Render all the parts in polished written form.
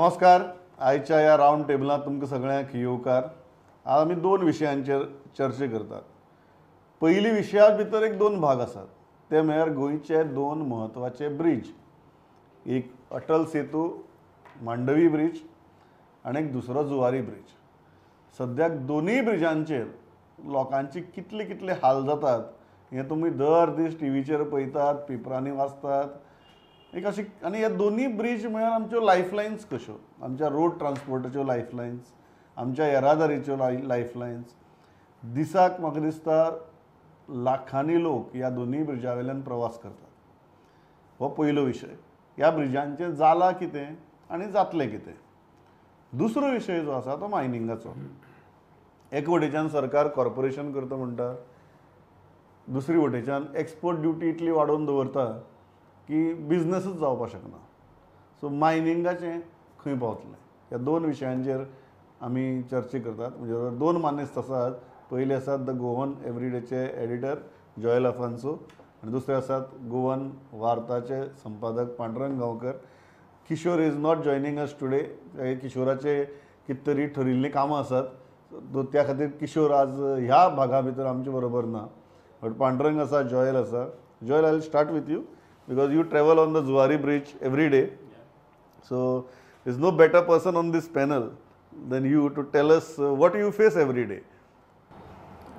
नमस्कार. आयच्या ह्या रावंड टेबलांत तुमकां सगळ्यांक येवकार. आज आमी दोन विशयांचेर चर्चा करतात. पयली विशया भितर एक दोन भाग आसात, ते म्हळ्यार गोंयचे दोन म्हत्वाचे ब्रीज, एक अटल सेतू मांडवी ब्रीज आनी एक दुसरो जुवारी ब्रीज. सद्याक दोनूय ब्रिजांचेर लोकांची कितले कितले हाल जातात हें तुमी दर दीस टिवीचेर पळयतात, पेपरांनी वाचतात. एक अशी आनी ह्या दोनूय ब्रीज म्हळ्यार आमच्यो लायफलायन्स कश्यो, आमच्या रोड ट्रान्सपोर्टाच्यो लायफलायन्स, आमच्या येरादारीच्यो लायफलायन्स. दिसाक म्हाका दिसता लाखांनी लोक ह्या दोनूय ब्रिजा वयल्यान प्रवास करतात. हो पयलो विशय, ह्या ब्रिजांचें जालां कितें आनी जातलें कितें. दुसरो विशय जो आसा तो मायनिंगाचो. एक वटेच्यान सरकार कॉर्पोरेशन करता म्हणटा, दुसरी वटेच्यान एक्सपोर्ट ड्युटी इतली वाडोवन दवरता की बिजनसूच जावपाक शकना. सो मायनिंगाचें खंय पावतलें, ह्या दोन विशयांचेर आमी चर्चा करतात. म्हणजे दोन मानेस्त आसात. पयले आसात the Goan एवरीडेचे एडिटर जॉयल अफान्सो आनी दुसरे आसात गोवन वार्ताचे संपादक Pandurang Gaonkar. Kishore is not joining us today. किशोराचे कितें तरी ठरिल्लीं कामां आसात, त्या खातीर किशोर आज ह्या भागा भितर आमचे बरोबर ना. बट पांडुरंग आसा, जॉयल आसा. Joel, I will start with you because you travel on the Zuari Bridge every day. So there's no better person on this panel than you to tell us what you face every day.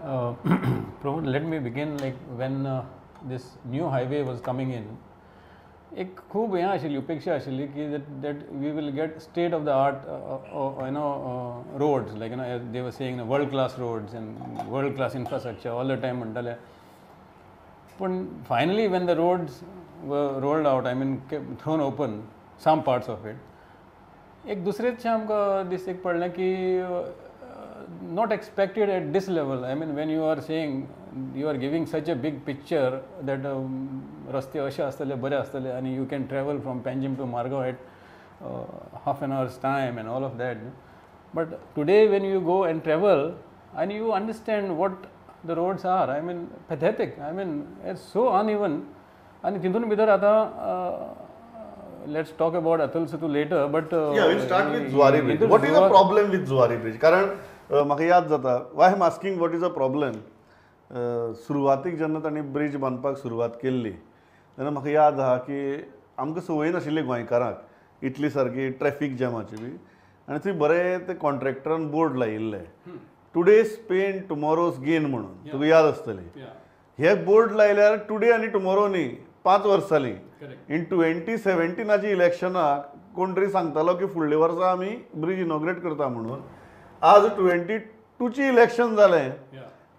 Pramod, let me begin like when this new highway was coming in, एक खूब हें आशिल्ली उपेक्षा आशिल्ली की that we will get state of the art you know roads, like you know they were saying world class roads and world class infrastructure all the time म्हणटाले. पूण finally when the roads were rolled out, I mean thrown open some parts of it, एक दुसरेच आमकां दिसतीक पडलें की not expected at this level. I mean when you are saying you are giving such a big picture that रस्ते अशे आसतले, बरे आसतले आनी you can travel from Panjim to Margao at half an hour's time and all of that. But today when you go and travel and you understand what the roads are, I mean pathetic, I mean it's so uneven. आनी तितून भितर आतां let's talk about Atal Setu later, but yeah, we'll start with Zuari Bridge. What is the problem with Zuari Bridge? कारण म्हाका याद जाता, why I'm asking what is a problem. सुरवातीक जेन्ना तांणी ब्रिज बांदपाक सुरवात केल्ली तेन्ना म्हाका याद आहा की आमकां संवय नाशिल्ली गोंयकारांक इतली सारकी ट्रॅफीक जॅमाची बी, आनी थंय बरें ते कॉन्ट्रॅक्टरान बोर्ड लायिल्ले, टुडेज पेन टुमॉरोज गेन म्हणून. तुका याद आसतली. हे बोर्ड लायल्यार टुडे आनी टुमॉरो न्ही, 5 वर्सां जालीं. इन 2017 इलेक्शनाक कोण तरी सांगतालो की फुडल्या वर्सा आमी ब्रिज इनॉग्रेट करता म्हणून. आज 22 इलेक्शन जालें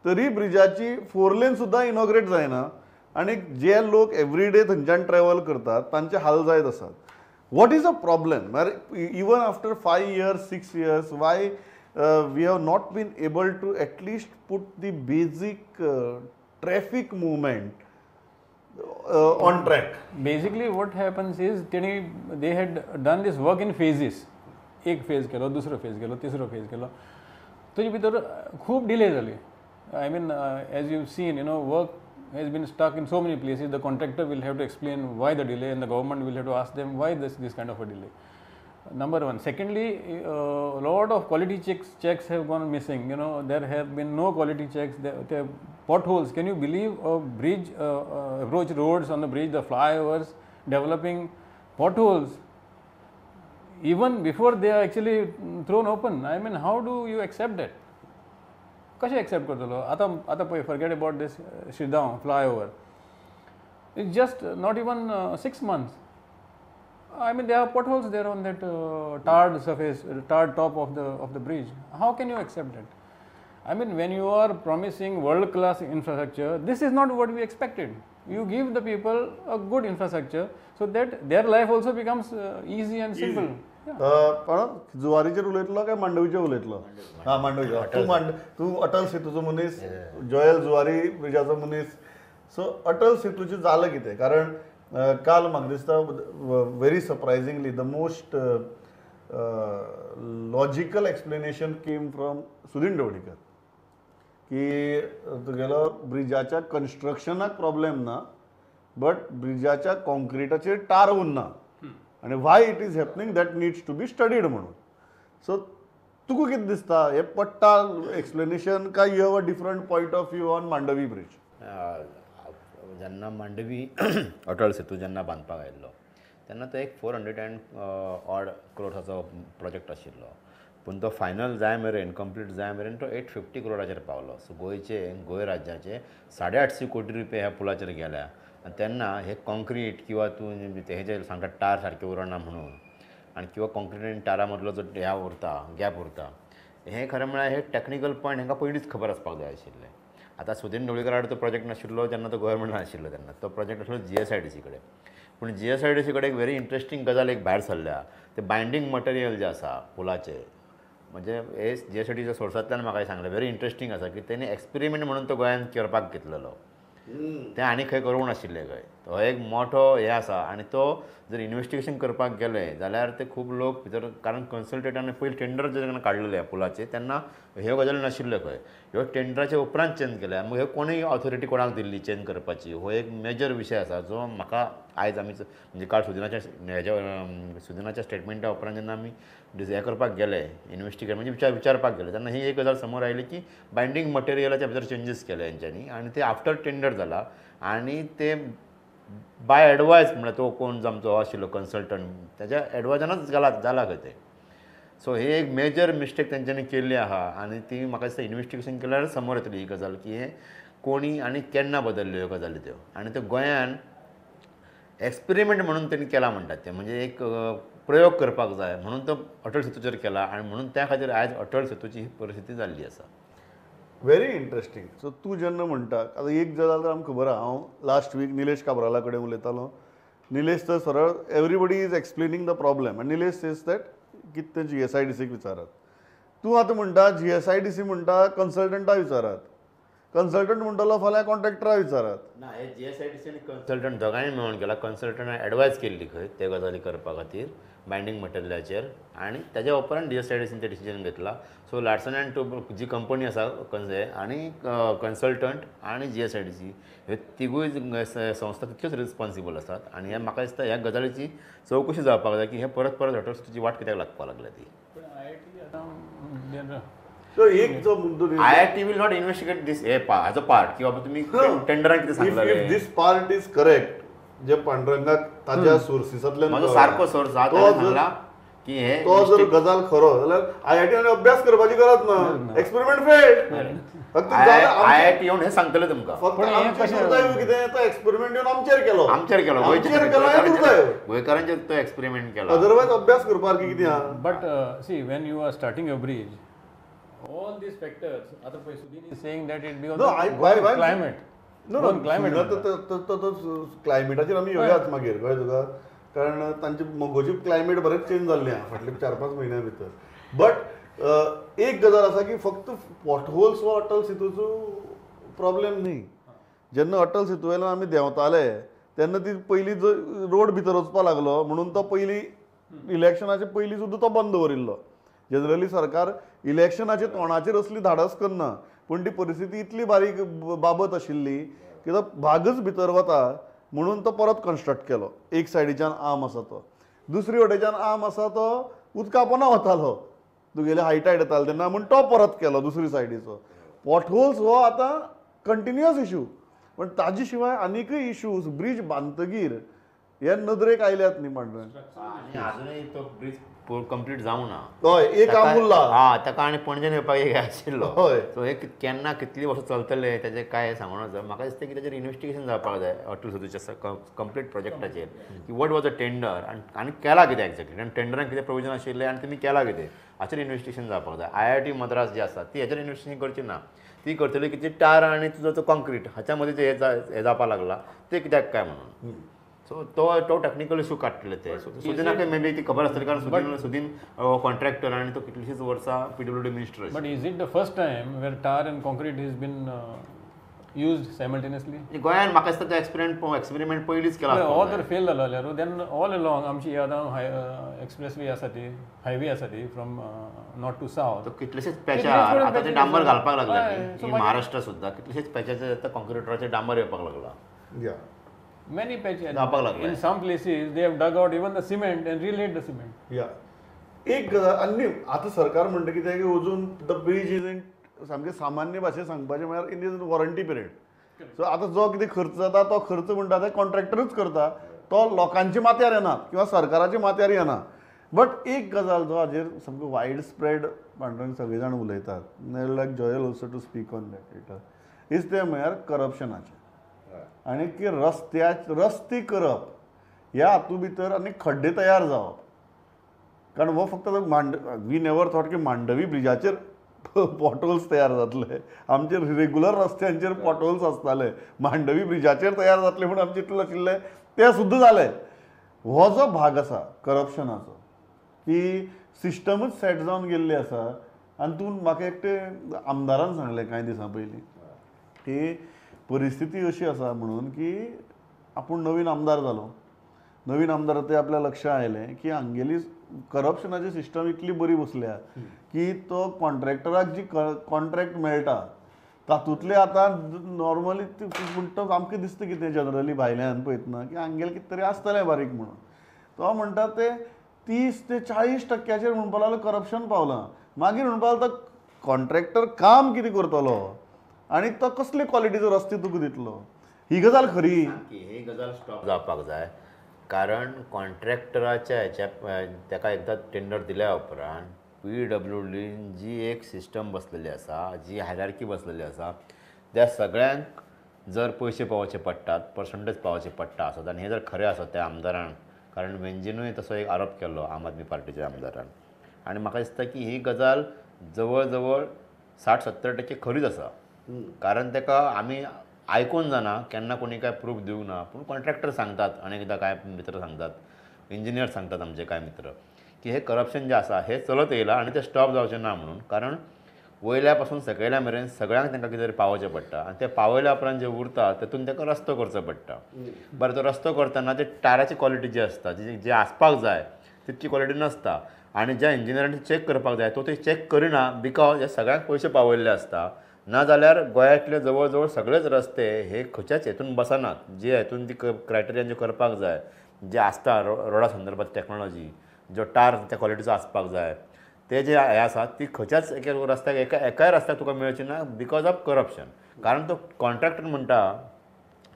तरी ब्रिजाची 4 लेन सुद्दां इनॉग्रेट जायना आनी जे लोक एवरीडे थंयच्यान ट्रॅवल करतात तांचे हाल जायत आसात. What is a problem? म्हळ्यार even after 5 years 6 years why we have not been able to at least put the basic traffic movement on track. Basically what happens is they had done this work in phases. एक phase केलो, दुसरो phase केलो, तिसरो phase केलो, ताजे भितर खूब delay जाली. I mean as you seen, you know, work has been stuck in so many places. The contractor will have to explain why the delay and the government will have to ask them why this kind of a delay. Number one. Secondly, lot of quality checks have gone missing. You know, there have been no quality checks. There are potholes. Can you believe a bridge, approach roads on the bridge, the flyovers developing potholes even before they are actually thrown open? I mean, how do you accept that? कशें accept करतलो? आतां आतां पळय, forget about this Shridham flyover. It's just not even 6 months. I mean, there are potholes there on that tarred surface, tarred top of the bridge. How can you accept that? I mean, when you are promising world class infrastructure, this is not what we expected. You give the people a good infrastructure so that their life also becomes easy and simple. पण जुवारीचेर उलयतलो काय मांडवीचेर उलयतलो? हा, मांडवीचेर. तूं अटल सेतूचो मनीस, जॉयल जुवारी ब्रिजाचो मनीस. So Atal सेतूचें जालां कितें? कारण काल म्हाका दिसता very surprisingly the most logical explanation came from Sudin Dhavalikar की तुगेलो ब्रिजाच्या कन्स्ट्रक्शनाक प्रॉब्लेम ना, बट ब्रिजाच्या कॉन्क्रिटाचेर टार उरना आनी why it is happening that needs to be studied म्हणून. सो तुका कितें दिसता, हें पडटा एक्सप्लेनेशन काय you have a different point of view on Mandovi bridge? जेन्ना मांडवी अटल सेतू जेन्ना बांदपाक आयिल्लो तेन्ना तो एक 400 ऑड क्रोर्साचो प्रोजेक्ट आशिल्लो, पूण तो फायनल जाय मेरेन, कंप्लीट जाय मेरेन तो 850 करोडाचेर पावलो. सो गोंय राज्याचे 850 कोटी रुपया ह्या पुलाचेर गेल्या. आनी तेन्ना हे कॉन्क्रीट किंवा तूं हेजे सांगता टार सारकें उरना म्हणून, आनी किंवा कॉन्क्रीट आनी टारा मदलो जो ह्या उरता गॅप उरता, हें खरें म्हळ्यार हे टॅक्निकल पॉयंट हांकां पयलींच खबर आसपाक जाय आशिल्लें. आतां सुदीन ढवळीकर तो प्रोजेक्ट नाशिल्लो जेन्ना तो गव्हर्मेंटान आशिल्लो तेन्ना तो प्रोजेक्ट आशिल्लो GSIDC कडेन. पूण GSIDC कडेन एक व्हेरी इंट्रस्टींग गजाल एक भायर सरल्या, ते बायंडींग मटेरियल जें आसा पुलाचें, म्हणजे हे GSIDCच्या सोर्सांतल्यान म्हाका सांगलें, व्हेरी इंट्रस्टींग आसा की तेणी एक्सपेरिमेंट म्हणून तो गोंयांत करपाक घेतलेलो, तें आनी खंय करूंक नाशिल्लें खंय. तो एक मोठो हें आसा आनी तो जर इन्वेस्टिगेशन करपाक गेले जाल्यार ते खूब लोक भितर, कारण कन्सल्टंटान पयलीं टेंडर जेन्ना काडलेले पुलाचे तेन्ना ह्यो गजाली नाशिल्ल्यो खंय, ह्यो टेंडराचे उपरांत चेंज केल्या. मग ह्यो कोणूय ऑथॉरिटी कोणाक दिल्ली चेंज करपाची, हो एक मेजर विशय आसा जो म्हाका आयज आमी म्हणजे काल सुदिनाच्या हेज्या सुदिनाच्या स्टेटमेंटा उपरांत जेन्ना आमी हें करपाक गेले इन्वेस्टिगेट म्हणजे विचारपाक गेले तेन्ना ही एक गजाल समोर आयली की बायंडींग मटेरियलाच्या भितर चेंजीस केले हेंच्यांनी आनी ते आफ्टर टेंडर जाला आनी ते बाय एडवायस म्हळ्यार तो कोण आमचो आशिल्लो कन्सल्टंट ताच्या एडवायजानूच जाला खंय तें. सो ही एक मेजर मिस्टेक तेंच्यांनी केल्ली आहा आनी ती म्हाका दिसता इन्वेस्टिगेशन केल्यार समोर येतली ही गजाल की हें कोणी आनी केन्ना बदल्ल्यो ह्यो गजाली त्यो, आनी त्यो गोंयान एक्सपेरिमेंट म्हणून तेणी केला म्हणटात ते, म्हणजे एक प्रयोग करपाक जाय म्हणून तो अटल सेतूचेर केला आनी म्हणून त्या खातीर आयज अटल सेतूची ही परिस्थिती जाल्ली आसा. Very interesting. सो तूं जेन्ना म्हणटा आतां एक गजाल तर आमकां खबर आहा, हांव लास्ट वीक निलेश काब्राला कडेन उलयतालो, निलेश तर सरळ everybody is explaining the problem आनी निलेश सेज that कितें तें GSIDC विचारात. तूं आतां म्हणटा GSIDC म्हणटा कन्सल्टंटा विचारात, कन्सल्टंट म्हणटलो फाल्यां कॉन्ट्रॅक्टरा विचारात. ना, हे GSIDC आनी कन्सल्टंट दोगांय मेळून केला. कन्सल्टंटान एडवायज केल्ली खंय ते गजाली करपा खातीर बायंडींग मटेरियलाचेर आनी ताज्या उपरांत GSIDC ते डिसिजन घेतला. सो लार्सन अँड टुब्रो जी कंपनी आसा आनी कन्सल्टंट आनी GSIDC ह्यो तिगूय संस्था तितक्योच रिस्पॉन्सिबल आसात आनी हे म्हाका दिसता ह्या गजालीची चवकशी जावपाक जाय की हे परत परत अटल सेतूची वाट कित्याक लागपाक लागल्या ती. सो एक जो मुद्दो IIT will not investigate this हे हाजो पार्ट की बाबा तुमी टेंडरान कितें सांगलें, if this part is correct जे पांडुरंगाक ताज्या सोर्सिसांतल्यान म्हजो सारको सोर्स आहा ताणें सांगला की हे तो जर गजाल खरो जाल्यार IIT अभ्यास करपाची गरज ना, एक्सपेरिमेंट फेल्ड. फक्त IIT येवन हें सांगतले तुमकां, फक्त आमचें दुर्दैव कितें तो एक्सपेरिमेंट येवन आमचेर केलो, आमचेर केलो, गोंयकारांचेर तो एक्सपेरिमेंट केलो, अदरवायज अभ्यास करपाक कितें आहा. But see when you are starting a bridge all these factors, other Sudin is saying that it because of climate. No, no, क्लायमेटाचेर आमी येवयाच मागीर, कळ्ळें तुका, कारण तांचे मगोची क्लायमेट बरेंच चेंज जाल्लें आहा फाटल्या 4-5 म्हयन्या भितर. बट एक गजाल आसा की फक्त पॉटहोल्स हो अटल सेतूचो प्रॉब्लेम न्ही. जेन्ना अटल सेतू वयल्यान आमी देंवताले तेन्ना ती पयलीं जो रोड भितर वचपा लागलो म्हणून तो पयलीं इलेक्शनाचे पयलीं सुद्दां तो बंद दवरिल्लो. जनरली सरकार इलेक्शनाचे तोंडाचेर असली धाडस करना, पूण ती परिस्थिती इतली बारीक बाबत आशिल्ली की तो भागच भितर वता म्हणून तो परत कन्स्ट्रक्ट केलो. एक सायडीच्यान आर्म आसा तो, दुसरी वटेच्यान आर्म आसा तो उदका पोना वतालो, तुगेले हाय टायड येताले तेन्ना, म्हूण तो परत केलो दुसरी सायडीचो. पॉटहोल्स हो आतां कंटिन्युअस इशू, पण ताजे शिवाय आनीकय इशूज ब्रीज बांदतगीर हे नदरेक आयल्यात न्ही पांडुरंग. आनी आजुनूय तो ब्रीज कंप्लीट जावंक ना. हय, एक आम उरला. हा, ताका आनी पणजेन येवपाक एक आशिल्लो. हय, सो हे केन्ना कितली वर्सां चलतले ताजें काय सांगूं नजो. म्हाका दिसता की ताजेर इन्वेस्टिगेशन जावपाक जाय अटल सेतूच्या कंप्लीट प्रोजेक्टाचेर की what was a tender आनी केला कितें एक्झॅक्टली, आनी टेंडरान कितें प्रोविजन आशिल्लें आनी तुमी केला कितें हाचेर इन्वेस्टिगेशन जावपाक जाय. IIT Madras जी आसा ती हेचेर इन्वेस्टिगेशन करची ना, ती करतली की ती टार आनी तुजो तो कॉन्क्रीट हाच्या मदीं जें हें जावपाक लागला तें कित्याक काय म्हणून. सो तो टॅक्निकल इशू काडटले ते. सुदिनाक मे बी ती खबर आसतली, कारण सुदीन कॉन्ट्रॅक्टर आनी तो कितलीशींच वर्सां PWD minister. But is it the first time where tar and concrete has been used simultaneously? गोंयान म्हाका दिसता ते एक्सपेरिमेंट पयलींच केला. हो तर फेल जालो जाल्यार then all along आमची आतां एक्सप्रेस वे आसा ती, हायवे आसा ती फ्रॉम नॉर्थ टू सावथ, कितलेशेच पॅचार आतां ते डांबर घालपाक लागले न्ही महाराष्ट्र सुद्दां, कितलेशेच पॅचाचे आतां कॉन्क्रिटाचे डांबर येवपाक लागला. या Many patches. जावपाक लागले. In some places they have dug out even the cement and relaid the cement. या एक गजाल आनी आतां सरकार म्हणटा कितें की अजून the bridge is in सामकें सामान्य भाशेन सांगपाचें म्हळ्यार in is warranty period. So आतां जो कितें खर्च जाता तो खर्च म्हणटा ते कॉन्ट्रॅक्टरूच करता, तो लोकांच्या माथ्यार येना किंवा सरकाराच्या माथ्यार येना. बट एक गजाल जो हाजेर सामको वायड स्प्रेड पांडुरंग सगळे जाण उलयतात, like Joel also to speak on that it is तें म्हळ्यार करप्शनाचें आनी की रस्ते करप ह्या हातूंत भितर आनी खड्डे तयार जावप. कारण हो फक्त we never thought की मांडवी ब्रिजाचेर पॉटहोल्स तयार जातले. आमचे रेगुलर रस्त्यांचेर पॉटहोल्स आसताले, मांडवी ब्रिजाचेर तयार जातले म्हूण आमचें इतलें आशिल्लें, तें सुद्दां जालें. हो जो भाग आसा करप्शनाचो की सिस्टमूच सेट जावन गेल्ली आसा. आनी तूं म्हाका एकटे आमदारान सांगलें कांय दिसां पयलीं की परिस्थिती अशी आसा म्हणून की आपूण नवीन आमदार जालो, नवीन आमदार ते आपल्या लक्षांत आयलें की हांगेली करप्शनाची सिस्टम इतली बरी बसल्या की तो कॉन्ट्रॅक्टराक जी कॉन्ट्रॅक्ट मेळटा तातूंतले आतां नॉर्मली म्हणटा आमकां दिसता कितें जनरली भायल्यान पळयतना की हांगेलें कितें तरी आसतलें बारीक म्हणून. तो म्हणटा ते 30 ते 40% म्हणपाक लागलो करप्शन पावलां. मागीर म्हणपाक लागलो कॉन्ट्रॅक्टर काम कितें करतलो आनी तो कसले क्वॉलिटीचो रस्ते तुका दितलो. ही गजाल खरी, ही गजाल स्टॉप जावपाक जाय. कारण कॉन्ट्रॅक्टराच्या हेच्या ताका एकदां टेंडर दिल्या उपरांत PWDन जी एक सिस्टम बसलेली आसा, जी हायरार्की बसलेली आसा, त्या सगळ्यांक जर पयशे पावोवचे पडटात, पर्संटेज पावोवचे पडटा आसत आनी हें जर खरें आसत त्या आमदारान, कारण वेंजीनूय तसो एक आरोप केल्लो आम आदमी पार्टीच्या आमदारान, आनी म्हाका दिसता की ही गजाल जवळ जवळ 60-70% खरीच आसा. कारण ताका आमी आयकून जाणा, केन्ना कोणी काय प्रूफ दिवंक ना, पूण कॉन्ट्रॅक्टर सांगतात, अनेकदां कांय मित्र सांगतात, इंजिनियर सांगतात आमचे कांय मित्र की हे करप्शन जें आसा हें चलत येयलां आनी तें स्टॉप जावचें ना म्हणून. कारण वयल्या पासून सकयल्या मेरेन सगळ्यांक तांकां कितें तरी पावोवचें पडटा आनी तें पावयल्या उपरांत जें उरता तेतून ताका रस्तो करचो पडटा. बरें, तो रस्तो करतना ते टायराची क्वॉलिटी जी आसता, जी आसपाक जाय तितकी क्वॉलिटी नासता आनी ज्या इंजिनियरांनी चॅक करपाक जाय तो ते चॅक करिना, because हे सगळ्यांक पयशे पावयल्ले आसता. ना जाल्यार गोंयांतले जवळ जवळ सगळेच रस्ते हे खंयच्याच हेतून बसनात, जे हेतून ती क्रायटेरिया जे करपाक जाय, जे आसता रोडा संदर्भात टॅक्नोलॉजी, जो टार त्या क्वॉलिटीचो आसपाक जाय, ते जे हे आसा ती खंयच्याच एका रस्त्याक एकाय रस्त्याक तुका मेळची ना because of corruption. कारण तो कॉन्ट्रॅक्टर म्हणटा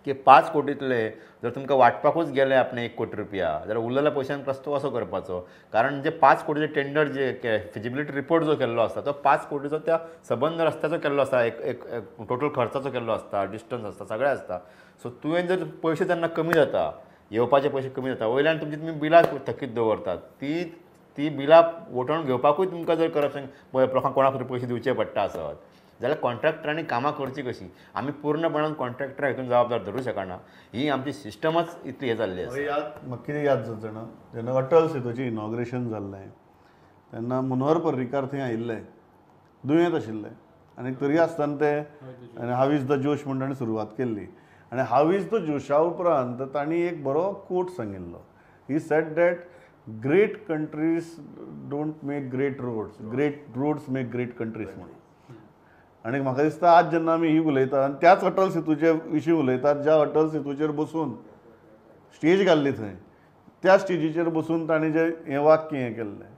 की 5 कोटींतले जर तुमकां वांटपाकूच गेले आपणे 1 कोटी रुपया जाल्यार उरलेल्या पयशान रस्तो कसो करपाचो. कारण जे 5 कोटीचे टेंडर जे फिजिबिलिटी रिपोर्ट जो केल्लो आसता तो 5 कोटीचो त्या सबंद रस्त्याचो केल्लो आसता, एक टोटल खर्चाचो केल्लो आसता, डिस्टन्स आसता, सगळें आसता. सो तुवें जर पयशे जेन्ना कमी जाता, येवपाचे पयशे कमी जाता, वयल्यान तुमची तुमी बिलां थकीत दवरतात, ती बिलां वोटोवन घेवपाकूय तुमकां जर करप्शन लोकांक कोणाक तरी पयशे दिवचे पडटा आसत जाल्यार कॉन्ट्रॅक्टरांनी कामां करचीं कशीं. आमी पूर्णपणान कॉन्ट्रॅक्टरा हितून जबाबदार धरूं शकना, ही आमची सिस्टमच इतली हें जाल्ली आसा. याद म्हाका कितें याद जाता जाणा, जेन्ना अटल सेतूचें इनॉग्रेशन जाल्लें तेन्ना मनोहर पर्रीकार थंय आयिल्ले, दुयेंत आशिल्ले आनी तरी आसतना ते आनी how is the जोश म्हूण ताणें सुरवात केल्ली. आनी how is the जोशा उपरांत तांणी एक बरो कोट सांगिल्लो, he said that great countries don't make great roads, great roads make great countries म्हणून. आनी म्हाका दिसता आज जेन्ना आमी ही उलयतात आनी त्याच अटल सेतूचे विशीं उलयतात, ज्या अटल सेतूचेर बसून स्टेज घाल्ली थंय, त्या स्टेजीचेर बसून ताणें जें हें वाक्य हें केल्लें.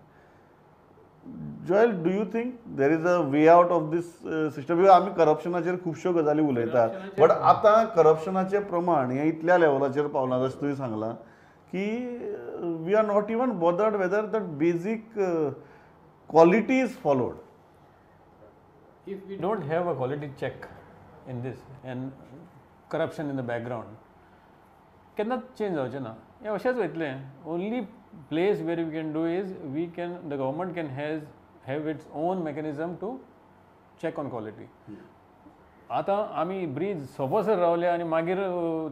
Joel, do you think there is a way out of this system? Because आमी करप्शनाचेर खुबश्यो गजाली उलयतात, बट आतां करप्शनाचें प्रमाण हें इतल्या लेवलाचेर पावलां जशें तुवें सांगलां की we are not even bothered whether the basic quality is followed. If we don't have a quality check in this and corruption in the background, केन्नाच चेंज जावचें ना, हें अशेंच वयतलें. Only place where we can do is we can, the government can have its own mechanism to check on quality. आतां आमी bridge सोंपोसर रावले आनी मागीर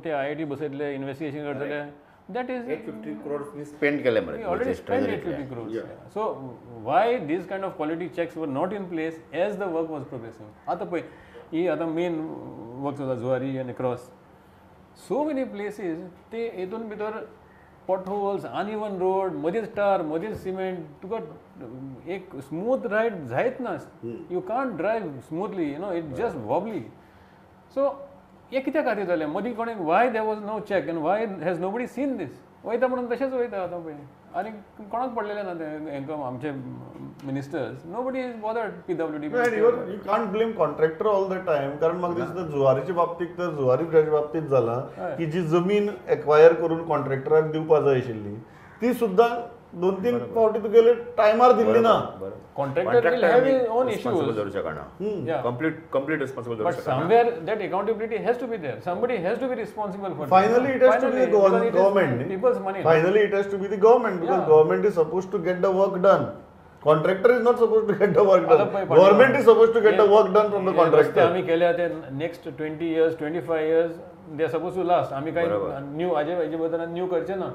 ते IIT बसयतले, इन्वेस्टिगेशन करतले. That is 850 crores we spend केले मरे, already spent 850 crores. Yeah. So why these kind of quality checks were not in place as the work was progressing? आतां पळय ही आतां मेन वर्क जाता Zuari and across so many places, ते हेतून भितर potholes, uneven road, मदींच tar, मदींच cement, तुका एक स्मूथ रायड जायत ना. You can't drive smoothly, you know, it just wobbly. So हें कित्या खातीर जालें मदीं कोणें why there was no check and why has nobody seen this वयता म्हणून तशेंच वयता आतां पळय आनी कोणाक पडलेलें ना तें हेंकां आमचे ministers nobody is bothered PWD you can't blame contractor all the time कारण म्हाका दिसता जुवारीच्या बाबतीत तर जुवारी ब्रिजाच्या बाबतीत जाला की जी जमीन एक्वायर करून कॉन्ट्रॅक्टराक दिवपा जाय आशिल्ली ती सुद्दां 2-3 फावटी तुगेले टायमार दिल्ली ना. Contractor will have his own issues. धरू शकना complete responsible. But somewhere that accountability has to be there. Somebody has to be responsible for. Finally it has to be the government. People's money. Finally it has to be the government because government is supposed to get the work done. Contractor is not supposed to get the work done. Government is supposed to get the work done from the contractor. आमी केल्या ते next 20 years 25 years they are supposed to last. आमी काय new हाजे हेजे बद्दल new करचे ना.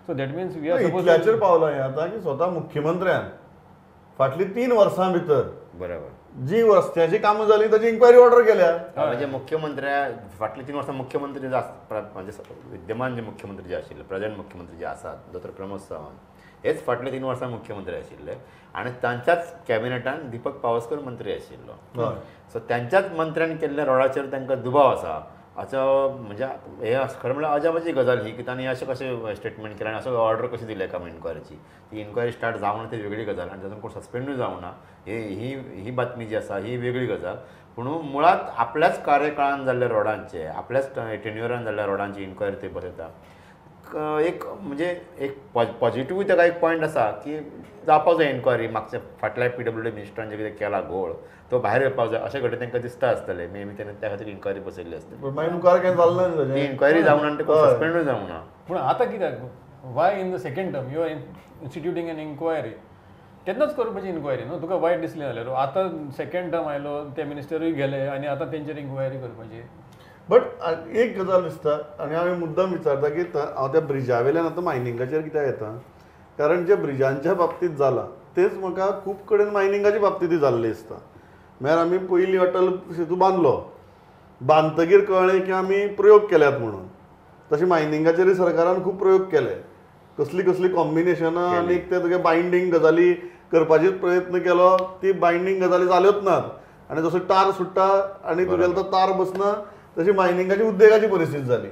So that means we are supposed to. इतल्याचेर पावला हें आतां की स्वता मुख्यमंत्र्यान फाटली 3 वर्सां भितर बरोबर जी रस्त्याची कामां जाली ताची इन्क्वायरी ऑर्डर केल्या. म्हणजे मुख्यमंत्र्या फाटली 3 वर्सां मुख्यमंत्री म्हणजे विद्यमान जे मुख्यमंत्री जे आशिल्ले प्रेझेंट मुख्यमंत्री जे आसात डॉक्टर प्रमोद सावंत हेच फाटले 3 वर्सां मुख्यमंत्री आशिल्ले आनी तांच्याच कॅबिनेटान दीपक पावसकर मंत्री आशिल्लो. सो तांच्याच मंत्र्यान केल्ल्या रोडाचेर तांकां दुबाव आसा. असो म्हणजे हे खरें म्हणल्यार अजापाची गजाल ही की तांणी अशें कशें स्टेटमेंट केलें आनी असो ऑर्डर कशी दिली एका इन्क्वायरीची. ती इन्क्वायरी स्टार्ट जावंक ना ती वेगळी गजाल आनी तातूंत कोण सस्पेंडूय जावंक ना ही ही बातमी जी आसा ही वेगळी गजाल. पूण मुळांत आपल्याच कार्यकाळान जाल्ल्या रोडांचे आपल्याच टेन्युअरान जाल्ल्या रोडांची इन्क्वायरी ते बरयता. एक म्हणजे एक पॉझिटिव्ह ताका एक पॉयंट आसा की जावपाक जाय इन्क्वायरी. मागच्या फाटल्या PWD मिनिस्टरान जें कितें केला घोळ तो भायर येवपाक जाय अशें घडये तांकां दिसता आसतलें. मे बी तेणें त्या खातीर इन्क्वायरी बसयल्ली आसतली. मागीर मुखार कांय जालें ना ती इन्क्वायरी जावंक ना आनी ते सस्पेंडूय जावंक ना. पूण आतां कित्याक why in the second term you are instituting an inquiry? तेन्नाच करपाची इन्क्वायरी न्हू. तुका वायट दिसलें जाल्यार आतां सेकंड टर्म आयलो ते मिनिस्टरूय गेले आनी आतां तेंचेर इन्क्वायरी करपाची. बट एक गजाल दिसता आनी हांव मुद्दम विचारता की हांव त्या ब्रिजा वयल्यान आतां मायनिंगाचेर कित्याक येता कारण जे ब्रिजांच्या बाबतींत जाला तेच म्हाका खूब कडेन मायनिंगाच्या बाबतींतूय जाल्लें दिसता. म्हळ्यार आमी पयलीं अटल सेतू बांदलो बांदतगीर कळ्ळें की आमी प्रयोग केल्यात म्हणून. तशें मायनिंगाचेरूय सरकारान खूब प्रयोग केले. कसली कसली कॉम्बिनेशनां आनी ते तुगे बायंडींग गजाली करपाचो प्रयत्न केलो. ती बायंडींग गजाली जाल्योच नात आनी जसो तार सुट्टा आनी तुगेलो तो तार बसना तशी मायनिंगाची उद्देगाची परिस्थिती जाली.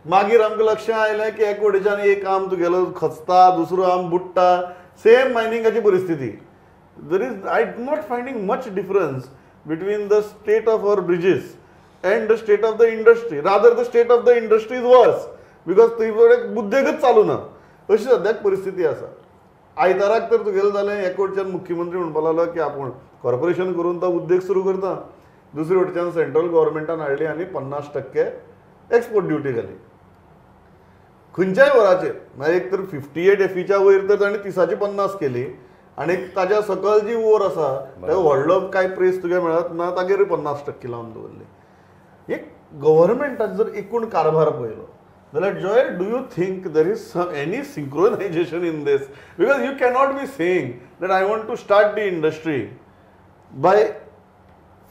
मागीर आमकां लक्षांत आयलें की एक वटेच्यान एक आर्म तुगेलो खचता दुसरो आर्म बुडटा. सेम मायनिंगाची परिस्थिती. There is I not finding much difference between the state of our bridges and the state of the industry. Rather the state of the industry is worse because थंय उद्देगच चालू ना अशी सद्याक परिस्थिती आसा. आयताराक तर तुगेलें जालें एक वटेच्यान मुख्यमंत्री म्हणपाक लागलो की आपूण कॉर्पोरेशन करून तो उद्देग सुरू करता. दुसरे वटेच्यान सेंट्रल गव्हर्मेंटान हाडली आनी 50% एक्सपोर्ट ड्युटी घाली खंयच्याय वराचेर. म्हळ्यार एक तर 58 एफीच्या वयर तर ताणें 30ची 50 केली आनी ताज्या सकयल जी ओर आसा ताका व्हडलो कांय प्रेस तुगे मेळत ना तागेर 50% लावन दवरली. एक गव्हर्मेंटाचो जर एकूण कारभार पळयलो जाल्यार Joy, do you think there is any synchronisation in this? Because you cannot be saying that I want to start the industry by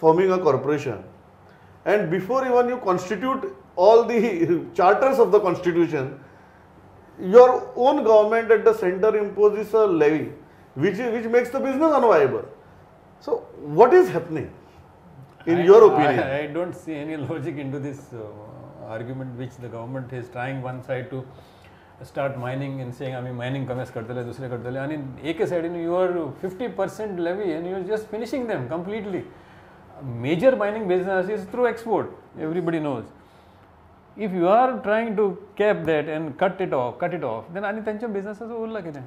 forming a corporation and before even you constitute all the charters of the constitution, your own government at the center imposes a levy which makes the business unviable. So what is happening in your opinion? I don't see any logic into this argument which the government is trying one side to start mining and saying आमी mining कमेस करतले दुसरे करतले आनी एके सायडीन you are 50% levy and you are just finishing them completely. Major mining business is through export, everybody knows. If you are trying to cap that and cut it off, then ani tancha business urla kite.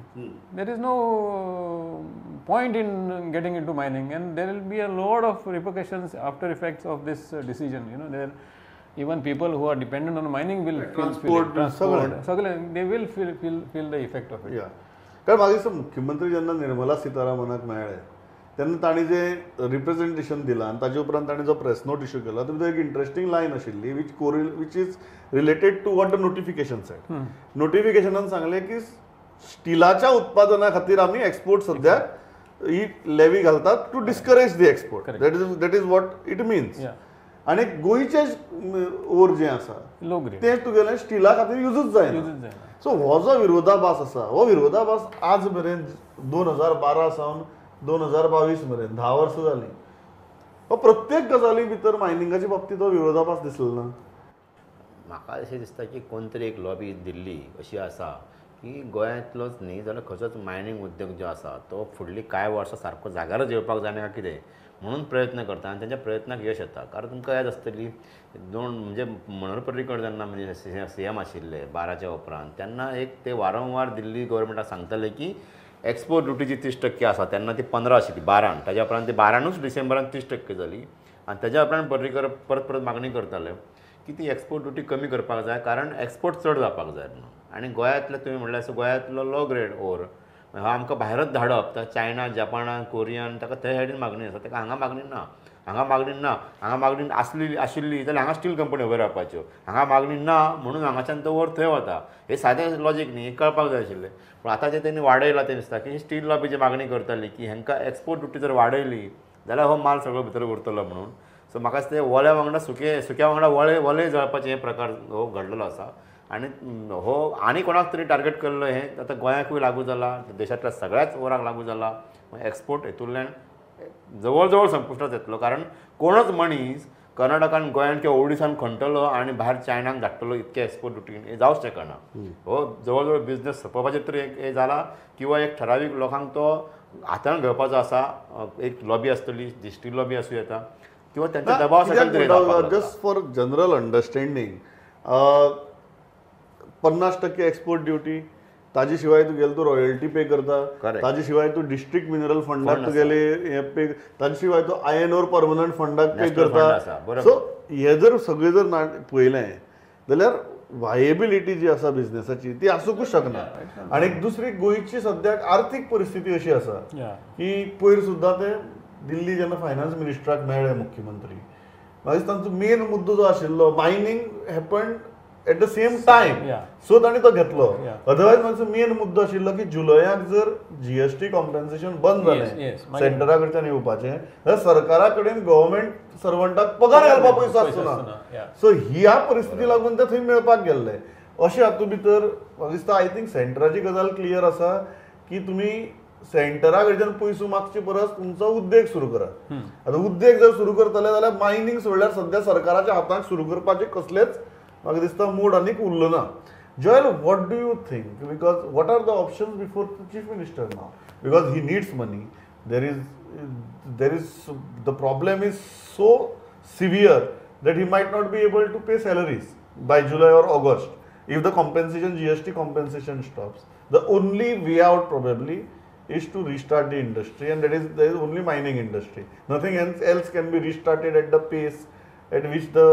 There is no point in getting into mining and there will be a lot of repercussions, after effects of this decision. You know, there even people who are dependent on mining will transport, they will feel the effect of it. Yeah. कारण म्हाका दिसता मुख्यमंत्री जेन्ना निर्मला सीतारामनाक मेळ्ळे तेन्ना तांणी जें representation दिलां आनी ताजे उपरांत तांणी जो प्रेस नोट इश्यू केला तातूंत एक इंट्रस्टींग लायन आशिल्ली which which is related to what the notification said. नोटिफिकेशनान सांगलें की स्टिलाच्या उत्पादना खातीर आमी एक्सपोर्ट सद्याक ही लेवी घालतात to discourage the export. That is what it means. आनी गोंयचें ओर जें आसा तें तुगेलें स्टिला खातीर युजूच जायना. सो हो जो विरोधाभास आसा हो विरोधाभास आज मेरेन 2012 सावन 2022 मेरेन 10 वर्सां जालीं हो प्रत्येक गजाली भितर मायनिंगाच्या बाबतींत हो विरोधाभास दिसलो ना. म्हाका अशें दिसता की कोण तरी एक लॉबी दिल्ली अशी आसा की गोंयांतलोच न्ही जाल्यार खंयचोच मायनींग उद्योग जो आसा तो फुडली कांय वर्सां सारको जाग्यारच येवपाक जायना काय कितें म्हणून प्रयत्न करता आनी तेंच्या प्रयत्नाक यश येता. कारण तुमकां याद आसतली दोन म्हणजे मनोहर पर्रीकर जेन्ना म्हणजे सीएम आशिल्ले 12च्या उपरांत तेन्ना एक ते वारंवार दिल्ली गव्हर्मेंटाक सांगताले की एक्सपोर्ट ड्युटी जी 30% आसा तेन्ना ती 15 आशिल्ली 12, ताज्या उपरांत ती 12नूच डिसेंबरान 30% जाली आनी ताज्या उपरांत पर्रीकर परत परत मागणी करताले की ती एक्सपोर्ट ड्युटी कमी करपाक जाय कारण एक्सपोर्ट चड जावपाक जाय म्हणून. आनी गोंयांतले तुमी म्हणल्यार असो गोंयांतलो लो ग्रेड ओर हो आमकां भायरच धाडप, तर चायना जपानान कोरियान ताका थंय सायडीन मागणी आसा, ताका हांगा मागणी ना, हांगा मागणी ना. हांगा मागणी आसली आशिल्ली जाल्यार हांगा स्टील कंपनी उबे रावपाच्यो, हांगा मागणी ना म्हणून हांगाच्यान तो वर थंय वता. हें सादें लॉजीक न्ही, हें कळपाक जाय आशिल्लें. पूण आतां जें तेणी वाडयलां तें दिसता की स्टील लॉबी जी मागणी करताली की हेंकां एक्सपोर्ट ड्युटी जर वाडयली जाल्यार हो माल सगळो भितर उरतलो म्हणून. सो म्हाका दिसता ओल्या वांगडा सुके, सुक्या वांगडा वळे वले जळपाचे हे प्रकार हो घडलेलो आसा आनी हो आनी कोणाक तरी टार्गेट केल्लो हें आतां गोंयाकूय लागू जाला, देशांतल्या सगळ्याच ओराक लागू जाला. एक्सपोर्ट हेतूंतल्यान जवळ जवळ संपुश्टांत येतलो कारण कोणच मनीस कर्नाटकान गोंयान किंवा ओडिसान खणटलो आनी भायर चायनाक धाडटलो इतके एक्सपोर्ट ड्युटी हें जावंक शकना. हो जवळ जवळ बिजनेस सोंपोवपाचें तरी एक हें जाला किंवा एक ठरावीक लोकांक तो हातान घेवपाचो आसा. एक लॉबी आसतली, स्टील लॉबी आसूं येता किंवा तांच्या दबाव सकयल. Just for general understanding 50% export duty, ताजे शिवाय तुगेले तूं रॉयल्टी पे करता, ताजे शिवाय तूं डिस्ट्रिक्ट मिनरल फंडाक तुगेले हे पे, ताजे शिवाय तूं आयर्न ओर परमनंट फंडाक पे करता. सो हे जर सगळें जर पळयलें जाल्यार वायबिलिटी जी आसा बिजनेसाची ती आसूंकूच शकना. आनी दुसरी गोंयची सद्याक आर्थीक परिस्थिती अशी आसा की पयर सुद्दां ते दिल्ली जेन्ना फायनान्स मिनिस्टराक मेळ्ळे मुख्यमंत्री, मागीर तांचो मेन मुद्दो जो आशिल्लो mining happened at the same time, so तांणी तो घेतलो. अदरवायज म्हाजो मेन मुद्दो आशिल्लो की जुलयाक जर जीएसटी कॉम्पेन्सेशन बंद जालें सेंटरा कडच्यान येवपाचें जाल्यार सरकारा कडेन गव्हर्मेंट सर्वंटाक पगार घालपाक पयसो आसचो ना. सो ह्या परिस्थिती लागून ते थंय मेळपाक गेल्ले. अशें हातूंत भितर म्हाका दिसता I think सेंटराची गजाल क्लियर आसा की तुमी सेंटरा कडच्यान पयसो मागचे परस तुमचो उद्देग सुरू करात. आतां उद्देग जर सुरू करतले जाल्यार मायनींग सोडल्यार सद्या सरकाराच्या हातांत सुरू करपाचें कसलेच म्हाका दिसता मूड आनीक उरलो ना. Joel, what do you think? Because what are the options before the chief minister now? Because he needs money. There is the problem is so severe that he might not be able to pay salaries by July or August if the compensation, GST compensation stops. The only way out probably is to restart the industry, and that is there is only mining industry. Nothing else can be restarted at the pace at which the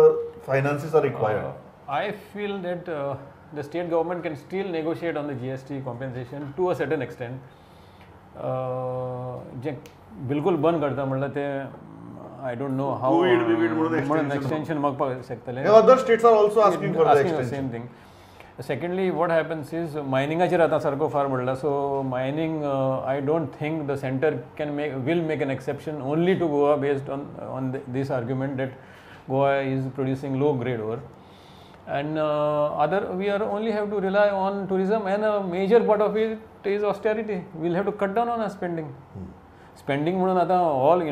finances are required. I feel that the state government can still negotiate on the GST compensation to a certain extent. जे बिलकुल बंद करता म्हणल्यार ते I don't know how म्हणून extension मागपाक शकतले. Other states are also asking for the extension. Same thing. Secondly, what happens is मायनिंगाचेर आतां सारको फार पडला. So mining I don't think the centre can make will make an exception only to Goa based on this argument that Goa is producing low grade ore. And other we are only have to rely on tourism, and a major part of it is austerity. We'll have to cut down on our spending. Spending म्हणून आता all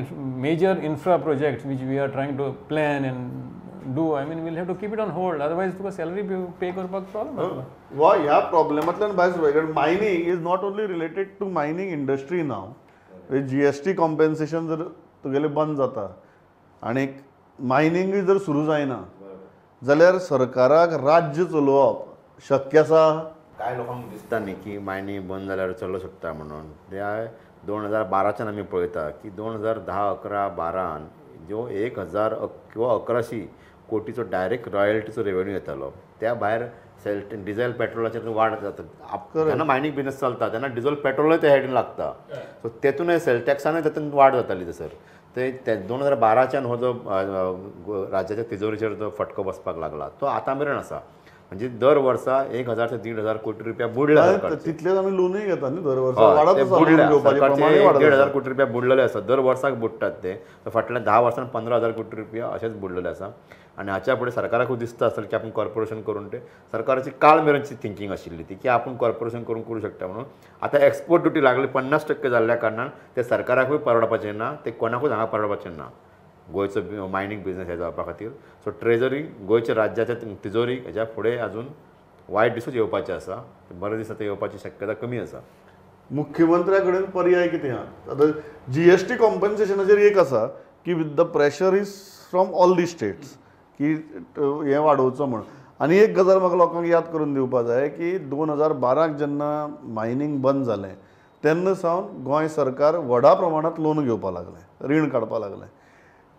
major infra projects which we are trying to plan and do, I mean we'll have to keep it on hold, otherwise तुका salary pay करपाक problem जातलो. वा ह्या प्रॉब्लेमांतल्यान भायर सरपाक, कारण mining is not only related to mining industry now. GST compensation जर तुगेलें बंद जाता आनी मायनिंगूय जर सुरू जायना जाल्यार सरकाराक राज्य चलोवप शक्य आसा? कांय लोकांक दिसता न्ही की मायनिंग बंद जाल्यार चलोवंक शकता म्हणून. त्या 2012च्यान आमी पळयता की 2010, 11, 12 ज्यो 1000 किंवा 1100 कोटीचो डायरेक्ट रॉयल्टीचो रेवेन्यू येतालो, त्या भायर सेल डिझेल पेट्रोलाचेर वाड जाता. जेन्ना मायनींग बिजनेस चलता तेन्ना डिझेल पेट्रोलय त्या सायडीन लागता, सो तेतूनय सेल टॅक्सानय तेतून वाड जाताली. थंयसर ते 2012च्यान हो जो राज्याच्या तिजोरीचेर जो फटको बसपाक लागला तो आतां मेरेन आसा. म्हणजे दर वर्सा 1000 ते 1500 कोटी रुपया बुडले. तितलेच आमी लोनूय घेता न्ही दर वर्सा, 1500 कोटी रुपया बुडलेले आसा, दर वर्साक बुडटात ते. फाटल्या 10 वर्सांत 15,000 कोटी रुपया अशेंच बुडलेले आसा. आनी हाच्या फुडें सरकाराकूय दिसता आसतलें की आपूण कॉर्पोरेशन करून ते सरकाराची काळ मेरेनची थिंकींग आशिल्ली ती की आपूण कॉर्पोरेशन करून करूं शकता म्हणून. आतां एक्सपोर्ट ड्युटी लागली 50% जाल्ल्या कारणान ते सरकाराकूय परवडपाचें ना, ते कोणाकूच हांगा परवडपाचें ना. गोंयचो मायनींग बिजनस हे जावपा खातीर. सो ट्रेजरी गोंयच्या राज्याच्या तिजोरीक हेज्या फुडें अजून वायट दिसूच येवपाचे आसा, बरे दीस आतां येवपाची शक्यता कमी आसा. मुख्यमंत्र्या कडेन पर्याय कितें आहा? आतां जीएसटी कॉम्पन्सेशनाचेर एक आसा की the pressure is from all the states की हें वाडोवचो म्हूण. आनी एक गजाल म्हाका लोकांक याद करून दिवपा जाय की 2012 जेन्ना मायनींग बंद जालें तेन्ना सावन गोंय सरकार व्हडा प्रमाणांत लोन घेवपाक लागलें, रीण काडपाक लागलें.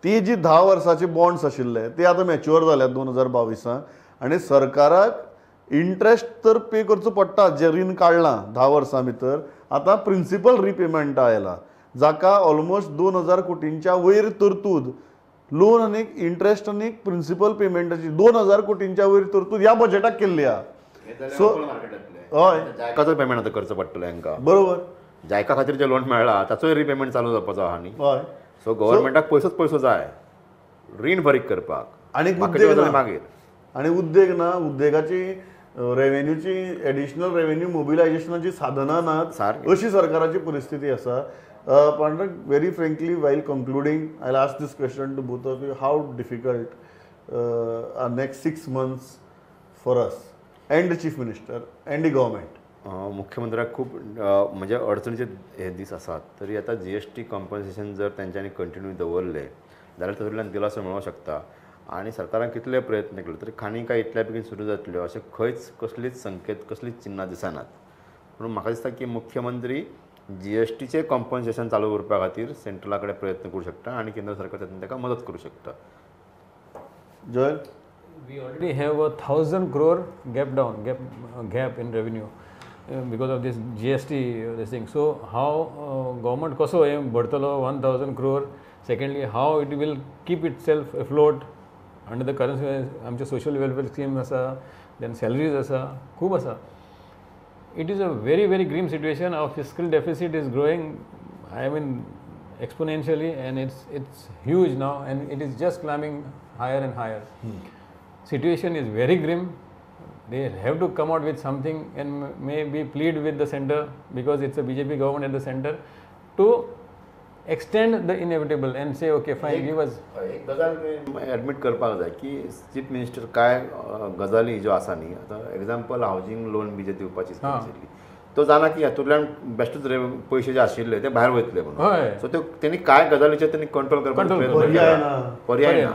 ती जी 10 वर्साची बॉन्ड्स आशिल्ले ते आतां मॅच्युअर जाल्यात 2022 आनी सरकाराक इंट्रस्ट तर पे करचो पडटा जें रीण काडलां 10 वर्सां भितर. आतां प्रिंसिपल रिपेमेंटा आयला जाका ऑलमोस्ट 2000 कोटींच्या वयर तरतूद लोन आनी इंट्रस्ट आनी प्रिंसिपल पेमेंटाची 2000 कोटींच्या वयर तरतूद ह्या बजेटाक केल्ली आहा. सो हय जायकाचो पेमेंट आतां करचो पडटलो हांकां, बरोबर. जायका खातीर जें लोन मेळ्ळा ताचोय रिपेमेंट चालू जावपाचो आहा न्ही. हय, सो गव्हर्मेंटाक पयसोच पयसो जाय रीण फारीक करपाक. आनी उद्देग मागीर आनी उद्देग ना, उद्देगाची रेवेन्यूची एडिशनल रेवेन्यू मोबिलायजेशनाची साधनां नात, अशी सरकाराची परिस्थिती आसा. Pandurang, very frankly while concluding I will ask this question to both of you, how difficult are next 6 months for us and the chief minister and the government? मुख्यमंत्र्याक खूब म्हणजे अडचणीचे हे दीस आसात. तरी आतां जीएसटी कॉम्पन्सेशन जर तेंच्यांनी कंटिन्यू दवरलें जाल्यार तातूंतल्यान दिलासो मेळोंक शकता. आनी सरकारान कितले प्रयत्न केले तरी खाणी काय इतल्या बेगीन सुरू जातल्यो अशें खंयच कसलीच संकेत कसलीच चिन्नां दिसनात. पूण म्हाका दिसता की मुख्यमंत्री जीएसटीचें कॉम्पन्सेशन चालू उरपा खातीर सेंट्रला कडेन प्रयत्न करूं शकता आनी केंद्र सरकार तातूंत ताका मदत करूं शकता. Joel, we already have a 1,000 crore gap in revenue because of this GST this thing. So how government कसो हें भरतलो 1,000 crore? Secondly, how it will keep itself afloat under the current आमचे सोशल वेलफेअर स्कीम आसा, then salaries आसा, खूब आसा. It is a very very grim situation. Our fiscal deficit is growing, I mean, exponentially, and it's huge now, and it is just climbing higher and higher. Situation is very grim. They have to come out with something and maybe plead with the center, because it's a BJP government at the center, to extend the inevitable and say okay fine, give us. एक गजाल admit करपाक जाय की chief minister काय गजाली ज्यो आसा न्ही, आतां एग्जाम्पल हावजींग लोन बी जे दिवपाची आशिल्ली, तो जाणा की हातूंतल्यान बेश्टूच पयशे जे आशिल्ले ते भायर वयतले म्हणून. सो ते तेणी काय गजालीचेर तेणी कंट्रोल करपाक पर्याय ना.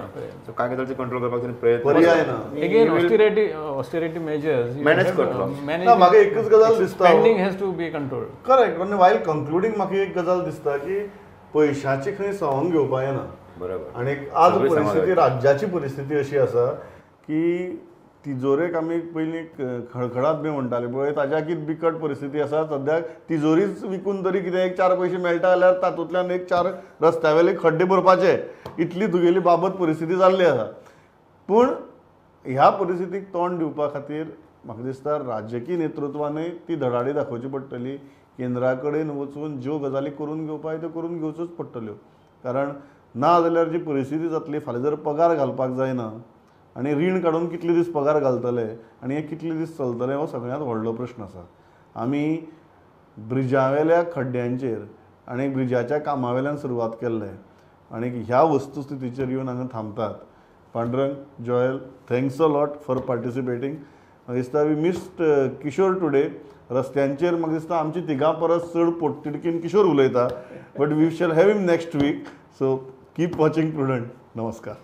सो काय गजालीचेर कंट्रोल करपाक तेणी प्रयत्न पर्याय ना. Again austerity measures manage करतलो. म्हाका एकच गजाल दिसता, spending has to be controlled. Correct. आनी वायल कंक्लुडींग म्हाका एक गजाल दिसता की पयशाची खंय सवंग घेवपा येना. बरोबर. आनी आज परिस्थिती राज्याची परिस्थिती अशी आसा की तिजोरेक आमी पयलीं खडखडात बी म्हणटाले पळय, ताज्या कितें बिकट परिस्थिती आसा सद्याक. तिजोरीच विकून तरी कितें एक 4 पयशे मेळटा जाल्यार तातूंतल्यान एक 4 रस्त्या वयले खड्डे भरपाचे, इतली तुगेली बाबत परिस्थिती जाल्ली आसा. पूण ह्या परिस्थितीक तोंड दिवपा खातीर म्हाका दिसता राजकीय नेतृत्वानूय ती धडाडी दाखोवची पडटली. केंद्रा कडेन वचून ज्यो गजाली करून घेवपाक त्यो करून घेवच्योच पडटल्यो, कारण ना जाल्यार जी परिस्थिती जातली फाल्यां जर पगार घालपाक जायना आनी रीण काडून कितले दीस पगार घालतले आनी हे कितले दीस चलतले हो सगळ्यांत व्हडलो प्रश्न आसा. आमी ब्रिजा वेल्या खड्ड्यांचेर आनी ब्रिजाच्या कामा वेल्यान सुरवात केल्ले आनी ह्या वस्तुस्थितीचेर येवन हांगा थांबतात. Pandurang, Joel, thanks a lot for participating. म्हाका दिसता we missed Kishore today. रस्त्यांचेर म्हाका दिसता आमची तिगां परस चड पोटतिडकीन किशोर उलयता, but we shall have him next week. So keep watching Prudent. नमस्कार.